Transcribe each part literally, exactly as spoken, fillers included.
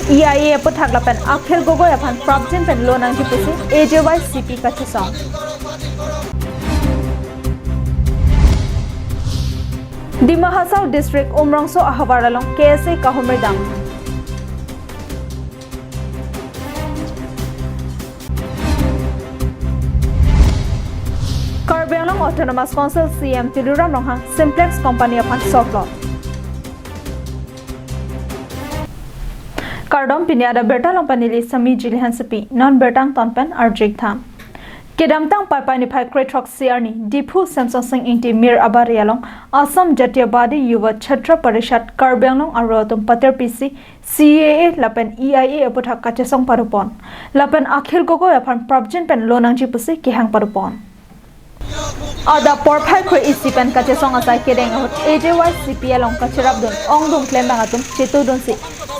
E I A aputhak lapen Akhil Gogoi aphan prapjin pen lo nangji pusi A J Y C P kachesong. Dima Hasao District Umrongso ahavar along K S A kahumri dam. Karbi Anglong Autonomous Council C E M Tuliram Ronghang Simplex Company aphan sorplot. Kardom, pini adap abirta along pen neli Sami Jili Hansepi, non birta angton pen arju-ik tha. Kedamtang Paipai niphai krethrok si arni, Diphu Semsonsing Ingti Mir Abari along Assam Jatiyabadi Yuva Chhatra Parishad Karbi Anglong aro atum patirpisi C A A lapen E I A aputhak kachesong padopon. Lapen Akhil Gogoi aphan prapjin pen lo nangji pusi kehang padopon. Adap porphai kre-isi pen kachesong asai kedeng ahut A J Y C P along kacherapdun ongdung klembang atum chetudunsi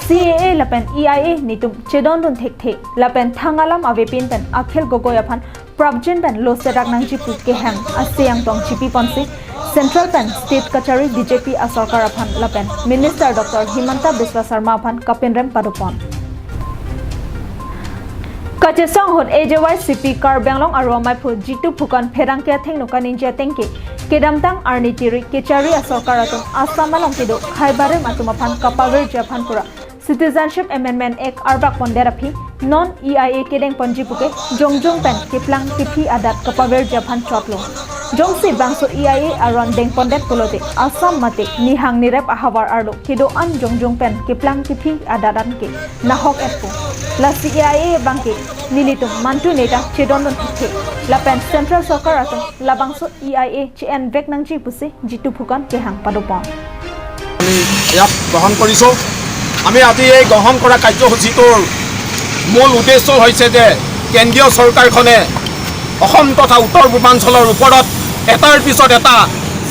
C A A lapen E I A netum chedondun thekthe lapen thang alam avepin pen Akhil Gogoi aphan prapjin pen lo serak nangji pu kehang ase angtong chipiponsi Central pen State kachari B J P asorkar aphan lapen Minister Doctor Himanta Biswa Sarma aphan kapinrem padopon. Kachesong ahut A J Y C P Karbi Anglong aro amaiphu Jitu Phukan pherangke athengno kaningje atengke, kedamtang arni tiri kechari asorkar atum Assam along kedo khaibarem atum aphan kapavirji aphan pura Citizenship Amendment Act arbak pondet aphi non E I A kedeng ponji puke jongjong pen keplang kephi adat kapavirji aphan chotlo. Jongsi bangso E I A aron deng pondet pulote Assam mate nihang nirep ahavar arlo kedo-an jongjong pen keplang kephi adat anke nahok etpo. Lasi E I A abangke nelitum mantu neta chedondun thekthe lapen Central Sorkar atum labangso E I A che-envek nangji pusi Jitu Phukan kehang padopon. আমি ইয়াত গ্ৰহণ কৰিছোঁ। আমি আজি এই গ্ৰহণ কৰা কাৰ্যসূচীটোৰ মূল উদ্দেশ্য হৈছে যে কেন্দ্ৰীয় চৰকাৰখনে অসম তথা উত্তৰ পূৰ্বাঞ্চলৰ ওপৰত এটাৰ পিছত এটা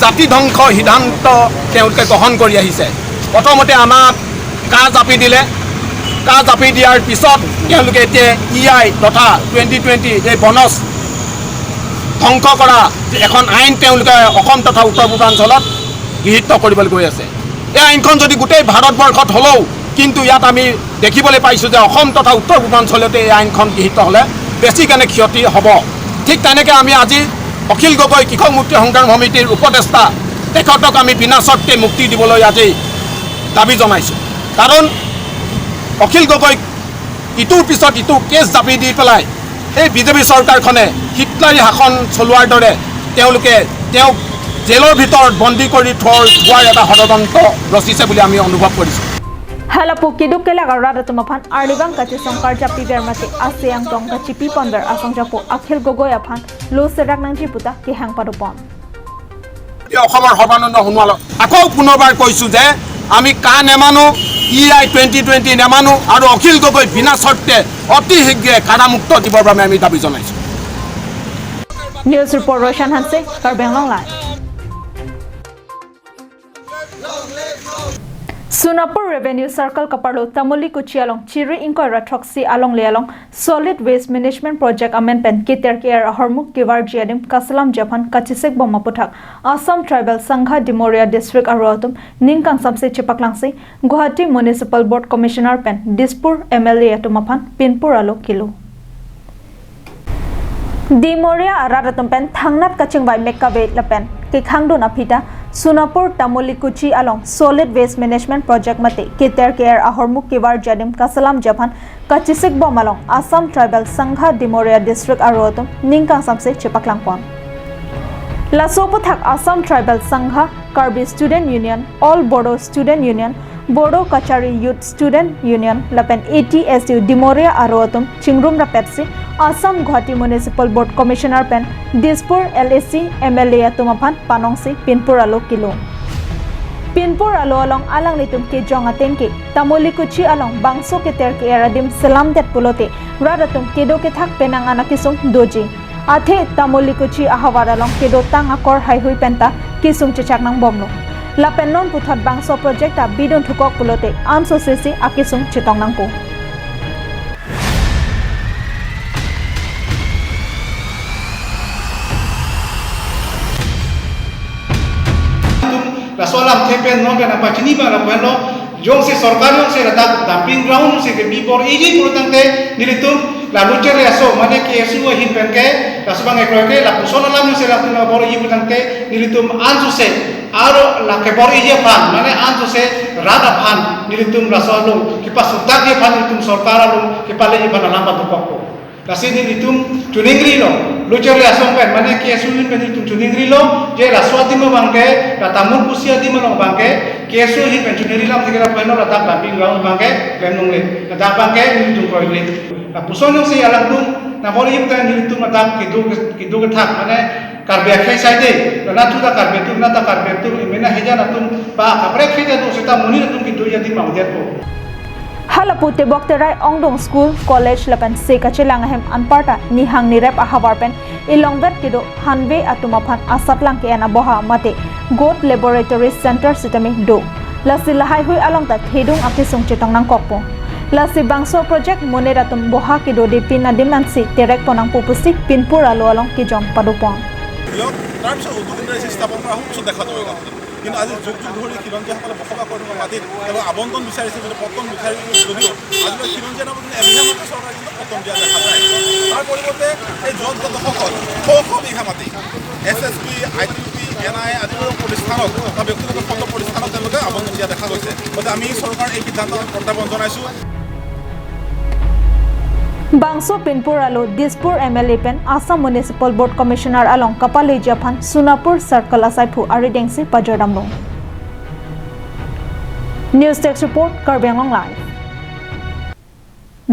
জাতি ধ্বংস সিদ্ধান্ত তেওঁলোকে গ্ৰহণ কৰি আহিছে। প্ৰথমতে আমাক কা জাপি দিলে, কা জাপি দিয়াৰ পিছত তেওঁলোকে এতিয়া ই আই তথা টুৱেণ্টি টুৱেণ্টি এই বনজ ধ্বংস কৰা এখন আইন তেওঁলোকে অসম তথা উত্তৰ পূৰ্বাঞ্চলত গৃহীত কৰিবলৈ গৈ আছে। এই আইনখন যদি গোটেই ভাৰতবৰ্ষত হলেও কিন্তু ইয়াত আমি দেখিবলৈ পাইছোঁ যে অসম তথা উত্তৰ পূৰ্বাঞ্চলতে এই আইনখন গৃহীত হলে বেছি কেনে ক্ষতি হ'ব। ঠিক তেনেকে আমি আজি অখিল গগৈ কৃষক মুক্তি সংগ্ৰাম সমিতিৰ উপদেষ্টা তেখেতক আমি বিনা চৰ্তে মুক্তি দিবলৈ আজি দাবী জনাইছোঁ। কাৰণ অখিল গগৈ ইটোৰ পিছত ইটো কেছ জাপি দি পেলাই এই বিজেপি চৰকাৰখনে হিটলাৰী শাসন চলোৱাৰ দৰে তেওঁলোকে তেওঁক জেলৰ ভিতৰত বন্দী কৰি থোৱাৰ থোৱাৰ এটা ষড়যন্ত্ৰ ৰচিছে বুলি আমি অনুভৱ কৰিছোঁ। Halapu keduk kelak arat atum aphan arnivang kachesong karjap piver mate ase angtong kachipi ponver asong japo Akhil Gogoi aphan lo serak nangji puta kehang padopon. এই অসমৰ সৰ্বানন্দ সোণোৱালক আকৌ পুনৰবাৰ কৈছোঁ যে আমি কা নেমানো, ই আই টুৱেণ্টি টুৱেণ্টি নেমানো আৰু অখিল গগৈ বিনা চৰ্তে অতি শীঘ্ৰে কাৰামুক্ত দিবৰ বাবে আমি দাবী জনাইছোঁ। News report Roshan Hanse, Karbi Anglong Live. Sonapur Revenue Circle kaparlo Tamulikuchi along chiri ingkoi ra throksi alongle along Solid Waste Management Project amen pen keter ke-er ahormu kevarji adim kaselamji aphan kachesik bom aputhak Assam Tribal Sangha Dimoria District aro atum ning kangsamse chepaklangsi Guwahati Municipal Board Commissioner pen Dispur M L A atum aphan pinpur alo kilo. Dimoria arat atum pen thangnat kachingvai mek kave lapen kekhangdun aphi ta Sonapur Tamulikuchi along Solid Waste Management Project mate keter ke-er ahormu kevarji adim kaselamji aphan kachesik bom along Assam Tribal Sangha Dimoria District aro atum ning kangsamse chepaklangpon. Laso aputhak Assam Tribal Sangha, Karbi Student Union, All Bodo Student Union, Bodo Kachari Youth Student Union lapen A T S U Dimoria aro atum chingrum rapetsi Assam Guwahati Municipal Board Commissioner pen Dispur L A C M L A atum aphan panongsi pinpur alo kilo. Pinpur alo along alanglitum kejong atengke Tamulikuchi along bangso keter ke-er adim selamdet pulote rat atum kedo kethak penang an akesung doji. Athe Tamulikuchi ahavar along kedotang akor haihui penta kesung chechak nangbomlo. Lapen non puthot bangso project ta bidun thukok pulote ansose si akesung chetong nangpo. Laso alam thepen non pen apachini ba lapen lo Jongsi sorkar jongsi ladak dumping ground jongsi kebi bor-iji pulotangte nelitum la Luchar Liason mane K S U ahin pen ke laso abang ekroi ke lapuson alam jongsi latum bor-iji pulotangte nelitum ansose aro la kebor-iji aphan mane ansose rat aphan nelitum laso along kepasutangji aphan nelitum sorkar along kepaleji aphan alam patukokpo. Lasi nelitum choningrilo, Luchar Liason pen, mane K S U ahin pen nelitum choningrilo, je laso adim abang ke, la Tamul pusi adim along abang ke, K S U ahin pen choningri lam thik lapu henlo ladak dumping ground abang ke, klem longle, ladak abang ke nelitum kroile. Lapuson jongsi alangdung, nabor-iji pen nelitum ladak kedo, kedo kethak, mane Karbi akhei saide, la nathu ta Karbi atum, na ta Karbi atum, imena hejan atum, ba kaprek hejan atum, seta monit atum kedoji adim abang detpo. Halapu Tebok Terai ongdung school, college lapen se kachelang ahem anparta nihang nirep ahavar pen ilongvet kedo hanve atum aphan asatlang ke-en aboha mate Goat Laboratory Center sitame do. Lasi lahaihui along ta thedung akesung chetong nangkokpo. Lasi bangso project monit atum boha kedode pin adim ansi terekpon nangpo pusi pinpur alo along kejong padopon. Lok, তাৰপিছত উদ্যোগ ইণ্ডাষ্ট্ৰী স্থাপন কৰা হ'ব, পিছত দেখা যাব এইবিলাক। কিন্তু আজি যুগ যুগ ধৰি খিলঞ্জীয়াসকলে বসবাস কৰি থকা মাটিত তেওঁলোকে আবণ্টন বিচাৰিছে, কিন্তু পট্টন বিচাৰিছে যদিও আজিলৈ খিলঞ্জীয়া নামত কিন্তু এবিঘা মাটি চৰকাৰে কিন্তু পট্টন দিয়া দেখা যায়। তাৰ পৰিৱৰ্তে এই যোৱা দুটা দশকত শ শ বিঘা মাটি S S P, I T P, N I A আদি প্ৰতিষ্ঠানক বা ব্যক্তিগত খণ্ড প্ৰতিষ্ঠানক তেওঁলোকে আবণ্টন দিয়া দেখা গৈছে। গতিকে আমি চৰকাৰৰ এই সিদ্ধান্তক প্ৰত্যাহ্বান জনাইছোঁ। Bangso pinpur alo Dispur M L A pen Assam Municipal Board Commissioner along kapaleji aphan Sonapur Circle asaiphu arideng si pajordamlo. News Desk Report, Karbi Anglong Live.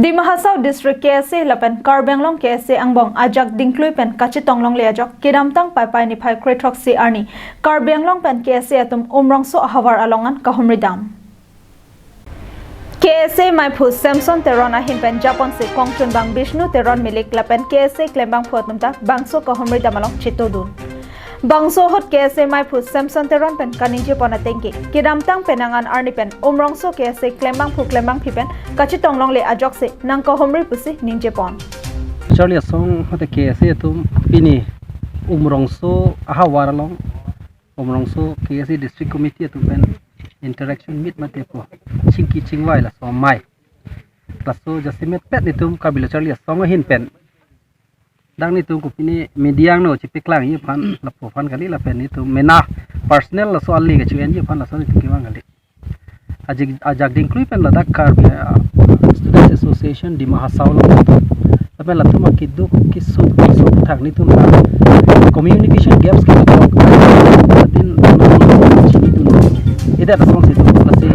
Dima Hasao District K S A lapen Karbi Anglong K S A angbong ajak dingklui pen kachetong longle ajok kedamtang Paipai niphai krethroksi arni Karbi Anglong pen K S A atum Umrongso ahavar along an kahumri dam. K S A maiphu Samson Teron ahin pen japonsi kongchunbang Bishnu Teron Milik lapen K S A klembangphu atum ta bangso kahumri dam along chetongdun. Bangso ahut K S A maiphu Samson Teron pen kaningjepon atengke, kedamtang penang an arni pen Umrongso K S A klembangphu klembangphi pen kachetong longle ajoksi nangkahumri pusi ningjepon. Charli Asong mate K S A atum pini Umrongso ahavar along, Umrongso K S A District Committee atum pen interaction meet mate po chingki chingvai laso amei. Laso jasemet pet nelitum Karbi Lo Charli Asong ahin pen dak nelitum kopine media angno chepaklangji aphan lapu aphan kali lapen nelitum mena personal laso ale kache-enji aphan laso nelitum kevang kali. Ajak, ajak dingklui pen ladak Karbi, ah, Students Association Dima Hasao along lapen latum akeduk kesung kesung thak nelitum ta communication gaps ke latum din chini dun. Ida latum si tu lasi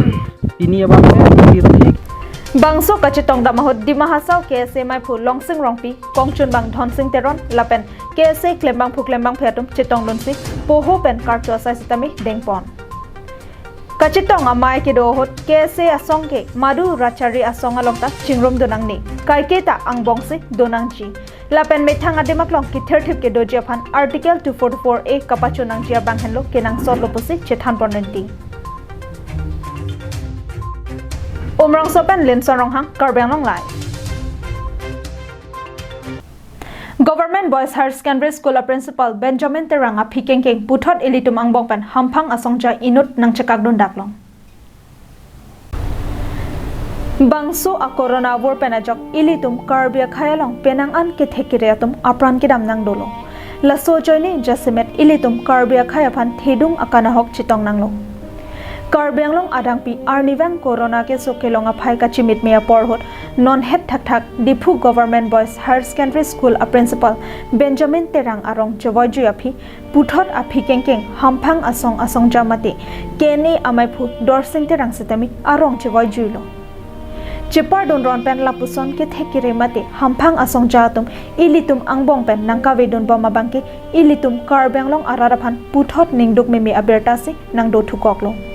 pini abang ke di. Bangso kachetongdam ahut Dima Hasao K S A maiphu Longsing Rongpi, kongchunbang Dhonsing Teron lapen K S A klembangphu klembangphi atum chetongdunsi poho pen karcho asai sitame dengpon. Kachetong amei kedo ahut K S A asong ke Madu Rachari asong along ta chingrumdun nangne, kaiketa angbongsi do nangji. Lapen methang adim aklong kithirthip kedoji aphan Article two forty-four A kapachun nangji abang henlo kenangsotlo pusi chethanpon rinti. Umrongso pen Linson Ronghang, Karbi Anglong Live. Government Boys Higher Secondary School a Principal Benjamin Terang aphi kengkeng puthot ilitum angbong pen hamphang asongja inut nangchekakdun daklong. Bangso a Corona avur pen ajok ilitum Karbi akhei along penang an kethek kere atum apran kedam nangdolo. Laso ajoine jasemet ilitum Karbi akhei aphan thedung akanahok chetong nanglo. Karbi Anglong adangpi arnivang Corona keso kelong aphai kachimitme apor ahut non het thakthak Diphu Government Boys Higher Secondary School a Principal Benjamin Terang arong chevoijui aphi puthot aphi kengkeng hamphang asong asongja mate K N A amaiphu Dorsing Terang sitame arong chevoijuilo. Chepardun ron pen lapuson kethek kere mate hamphang asongja atum ilitum angbong pen nangkavedun bom abangke ilitum Karbi Anglong arat aphan puthot ningduk meme abirta si nangdothukoklo.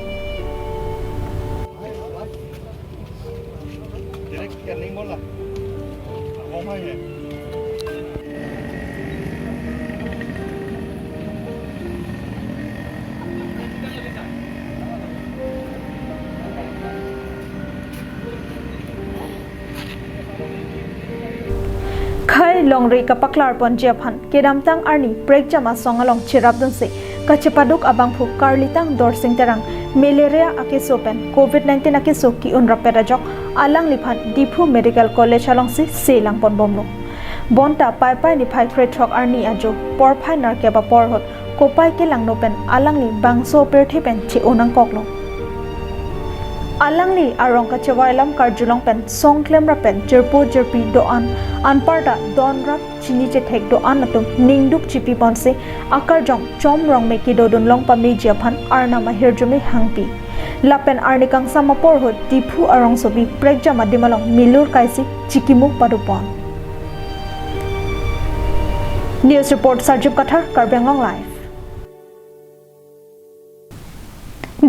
Khei longri kapaklarponji aphan kedamtang arni prekjam asong along cherapdunsi kachepaduk abangphu Karlitang Dorsing Terang malaria akeso pen covid nineteen akeso ki-un rapet ajok alangliphan Diphu Medical College alongsi selang ponbomlo. Bonta Paipai niphai krethrok arni ajo porphai nerkep apor ahut kopai kelangno pen alangli bangso apirthe pen che-o nangkoklo. Alangli arong kachevai alam karjulong pen song klem rap pen jirpo jirpi do-an anparta don rap chini chethek do-an atum ningduk chipi ponsi akarjong Chom Rongme kedodunlong pameji aphan arnam ahirjume hangpi. Lapen arni kangsam apor ahut Diphu arongsopi prekjam adim along milur kaisi chikimu padupon. News report Sarjip Kathar, Karbi Anglong Live.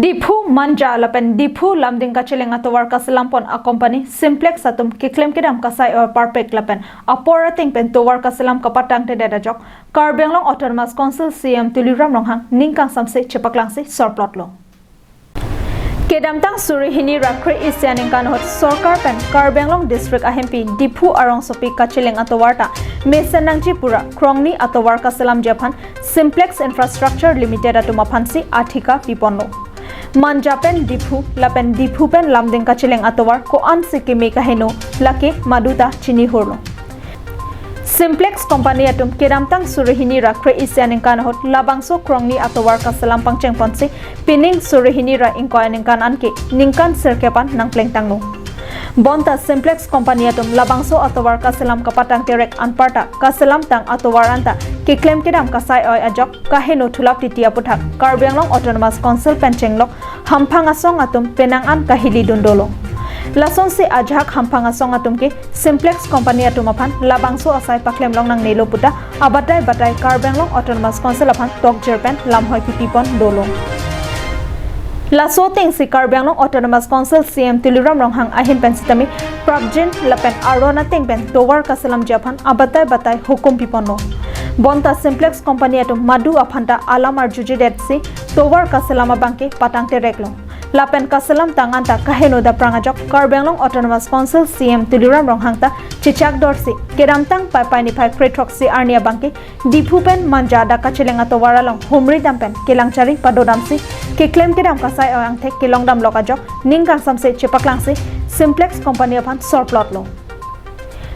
Diphu Manja lapen Diphu Lumding kacheleng atovar kaselam pon a company Simplex atum keklem kedam kasai-oi parpek lapen apor ateng pen tovar kaselam kapatangtedet ajok Karbi Anglong Autonomous Council C E M Tuliram Ronghang ning kangsamse chepaklangsi sorplotlo. Kedamtang suri hini ra kre-isi aningkan ahut sorkar pen Karbi Anglong District ahempi Diphu arongsopi kacheleng atovar ta mesen nangji pura krongni atovar kaselamji aphan Simplex Infrastructure Limited atum aphansi athika piponlo. Manja pen Diphu lapen Diphu pen Lumding kacheleng atovar ko-ansi keme kaheno lake madu ta chinihurlo. Simplex company atum kedamtang suri hini ra kre-isi aningkan ahut labangso krongni atovar kaselam pangcheng ponsi pining suri hini ra ingkoi aningkan anke ningkan sirkep an nangplengtanglo. Bonta Simplex company atum labangso atovar kaselam kapatangterek anparta kaselamtang atovar anta keklem kedam kasai-oi ajok kaheno thulap titi aputhak Karbi Anglong Autonomous Council pen chenglok hamphang asong atum penang an kahili dundolo. Lasonsi ajahak hamphang asong atum ke Simplex company atum aphan labangso asai paklemlong nangnelo puta abatai batai Karbi Anglong Autonomous Council aphan tokjir pen lamhoi kipipon dolo. Laso atengsi Karbi Anglong Autonomous Council C E M Tuliram Ronghang ahin pen sitame prapjin lapen aron ateng pen tovar kaselamji aphan abatai batai hukum piponlo. Bonta Simplex company atum madu aphan ta alam arjujidetsi tovar kaselam abangke patangtereklo. Lapen kaselamtang anta kaheno daprang ajok Karbi Anglong Autonomous Council C E M Tuliram Ronghang ta chechak dorsi kedamtang Paipai niphai krethroksi arni abangke Diphu pen Manja adak kacheleng atovar along humri dam pen kelangchari padodamsi keklem kedam kasai-oi angthek kelongdamlok ajok ning kangsamse chepaklangsi Simplex company aphan sorplotlo.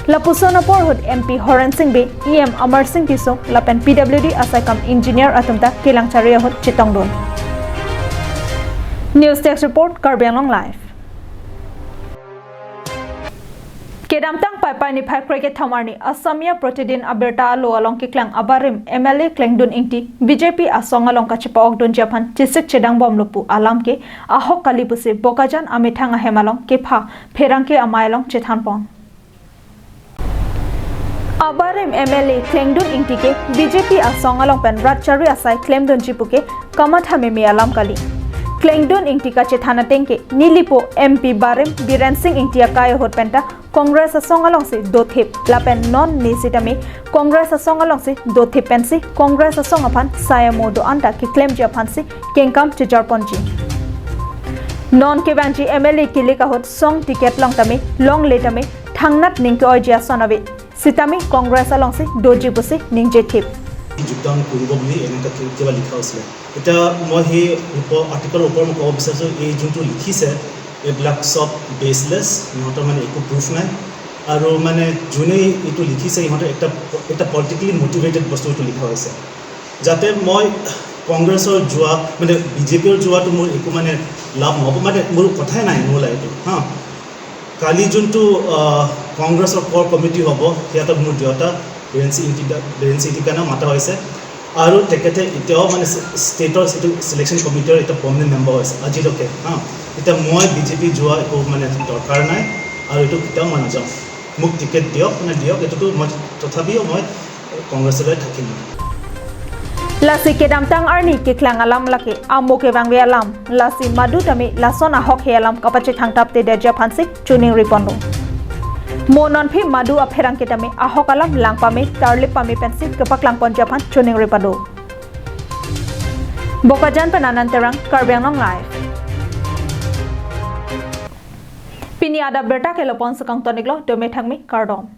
Lapuson apor ahut M P Horen Sing Bey, E M Amar Sing Tisso lapen P W D asaikam engineer atum ta kelangchari ahut chetongdun. News Desk Report, Karbi Anglong Live. Kedamtang Paipai niphai krekethom arni Assamiya Pratidin abirta alo along keklang abarim M L A Klengdun Ingti B J P asong along kachepa-okdunji aphan chesik chedangbomlo pu alam ke ahok kali pusi Bokajan amethang ahem along kepha pherangke amei along chethanpon. Abarim M L A Klengdun Ingti ke B J P asong along pen rat chari asai klemdunji puke kamatha meme alam kali. Klengdun Ingti kachethan ateng ke nelipo M P barim Biren Singh Ingti akai ahut penta Congress asong alongsi dothip lapen non ne sitame Congress asong alongsi dothip pensi Congress asong aphan sai amo do-an ta keklemji aphansi kengkam chejarponji. Non kevangji M L A kilik ahut song ticket long tame longle tame thangnat ning ke-oiji ason ave. Sitame Congress alongsi doji pusi ningje thip. যোগদান কৰিব বুলি এনেকুৱা কি- কিবা লিখা হৈছিলে। এতিয়া মই সেই ওপৰ আৰ্টিকলৰ ওপৰত মই ক'ব বিচাৰিছোঁ, এই যোনটো লিখিছে, এইবিলাক চব বেচলেছ, সিহঁতৰ মানে একো প্ৰুফ নাই। আৰু মানে যোনে এইটো লিখিছে, সিহঁতৰ একটা, একটা পলিটিকেলি মটিভেটেড বস্তু এইটো লিখা হৈছে। যাতে মই কংগ্ৰেছৰ যোৱা, মানে বি জে পিৰ যোৱাটো মোৰ একো মানে লাভ নহ'ব, মানে মোৰ কথাই নাই মোৰ লাইফত, হা। কালি যোনটো, আহ, কংগ্ৰেছৰ কৰ কমিটি হ'ব, সিহঁতক মোৰ দেউতা বীৰেন সিং ইংতি-, বীৰেন সিং ইংতিৰ কাৰণে মাতা হৈছে। আৰু তেখেতে এতিয়াও মানে ষ্টে-, ষ্টেটৰ যিটো ছিলেকশ্যন কমিটিৰ এতিয়া পাৰ্মানেণ্ট মেম্বাৰ হৈছে আজিলৈকে, হা। এতিয়া মই বি জে পি যোৱা একো মানে দৰকাৰ নাই আৰু এইটো কেতিয়াও মই নাযাওঁ। মোক টিকেট দিয়ক নে দিয়ক, এইটোতো মই তথাপিও মই কংগ্ৰেছলৈ থাকিম। Lasi kedamtang arni keklang alam lake amo kevangve alam, lasi madu tame lason ahok he alam kapachethang taptedetji aphansi choningri ponlo. Mo nonphi madu apherangke tame ahok alam lang pame tarlip pame pensi kepaklang ponji aphan choningri pado. Bokajan pen Anand Terang, Karbi Anglong Live. Pini adap birta ke lapu-an si kangton-iklo, dome thangmi, kardom.